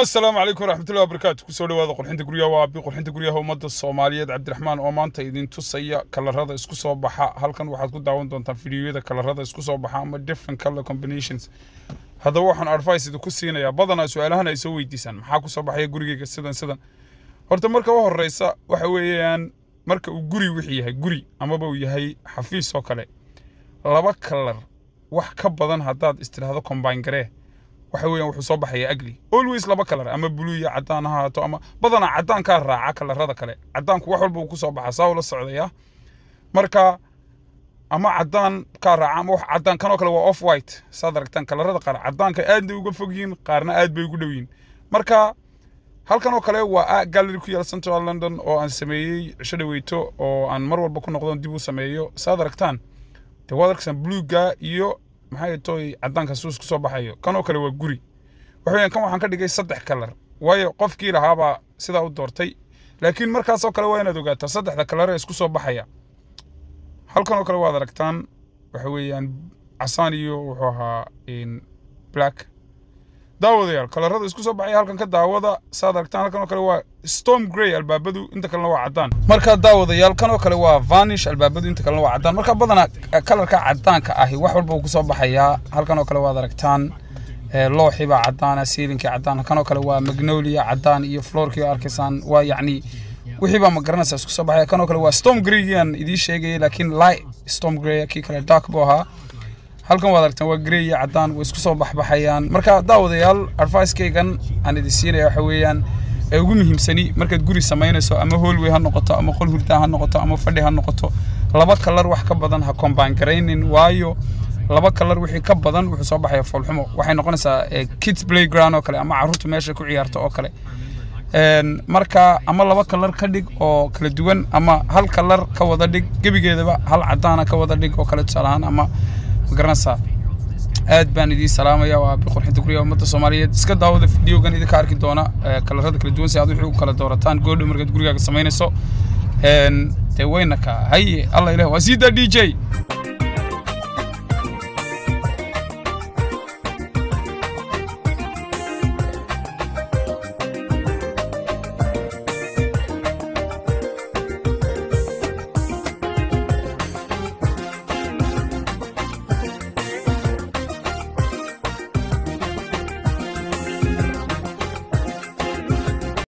Asalaamu calaykum waraxmatullahi wabarakaatu. Kusoo dhawaada Qurxinta Guryaha. Waa abi Qurxinta Guryaha ummadda Soomaaliyeed, Cabdiraxmaan, oo maanta idin tusaya kalarada isku soo baxa. Halkan waxaad ku daawan doontaan fiidiyoyada kalarada isku soo baxa ama different color combinations. Haddaba waxaan advice idinku siinayaa, badanaa su-aalahan ay soo weydiisaan: maxaa ku soo baxaya gurigeyga sidan sidan? Horta marka u horeysa waxa weeyaan, marka uu guri wixii yahay guri amaba uu yahay xafiis oo kale, laba kalar wax ka badan haddaad istiraahdo combine garee, waxa weeyaan wuxuu soo baxaya ugly. Always laba kalar, ama blue iyo caddaan ha ahaato, ama badanaa caddaankaa raaca kalarada kale. Caddaanku wax walba uu ku soo baxa, saa ula socdaya. Marka ama caddaan kaa raaca ama wax caddaan. Kanoo kale waa off white, saad aragtaan. Kalarada qaar caddaanka aad bay uga fog yihiin, qaarna aad bay ugu dhow yihiin. Marka halkan oo kale waa gallery ku yaal Central London oo aan sameeyey cisho dhaweyto, oo aan mar walba ku noqdon dib u sameeyo. Saad aragtaan dee, waad arkaysaan bluega iyo maxay toy caddaanka suus ku soo baxayo. Kan oo kale waa guri. Waxa weeyaan kan waxaan ka dhigay saddex kalar, waayo qofkii lahaabaa sidaa u doortay. Laakiin markaasoo kale waa inaad ogaataa saddexda kalar ee isku soo baxaya. Halkan oo kale waad aragtaan, waxa weeyaan casaan iyo wuxuu ahaa black. Daawadayaal, kalarada isku soo baxaya halkan ka daawada. Saad aragtaan, halkan oo kale waa storm grey albaabadu, inta kalena waa caddaan. Marka daawadayaal, kan oo kale waa varnish albaabadu, inta kalena waa caddaan. Marka badanaa kalarka caddaanka ahi wax walba uu kusoo baxayaa. Halkan oo kale waad aragtaan, looxii baa caddaana, ceilingkii caddaan. Kan oo kale waa magnolia caddaan iyo floorkii oo arkaysaan. Waa yacni wixii baa, ma garanaysaa, isku soo baxaya. Kan oo kale waa storm greygii aan idiin sheegayay, laakiin light storm grey, kii kale dark buu ahaa. Halkan waad aragtaan, waa grey iyo caddaan, way isku soo baxbaxayaan. Marka daawadayaal, advice-kaygan aan idin siinaya waxa weeyaan ee ugu muhiimsani: markaad guri samaynayso, ama hallway ha noqoto, ama qol hurdaa ha noqoto, ama fadhi ha noqoto, laba kalar wax ka badan ha combine garaynin, waayo laba kalar wixii ka badan wuxuu soo baxaya foolxumo. Waxay noqonaysaa kids playground oo kale ama carruurta meesha ku ciyaarto oo kale. Marka ama laba kalar ka dhig oo kala duwan, ama hal kalar ka wada dhig gebigeedaba, hal cadaana ka wada dhig oo kale tusaale ahaan, ama ma garanaysaa. Aad baan idiin salaamaya. Waa abi Qurxinta Guryaha ummadda Soomaaliyeed. Iska daawada videogan, idinka arki doona kalarada kala duwan si aad wixii u kala doorataan goodhow markaad gurigaaga samaynayso. Dee wayna ka haye. Alla ilah waa siidaa DJ.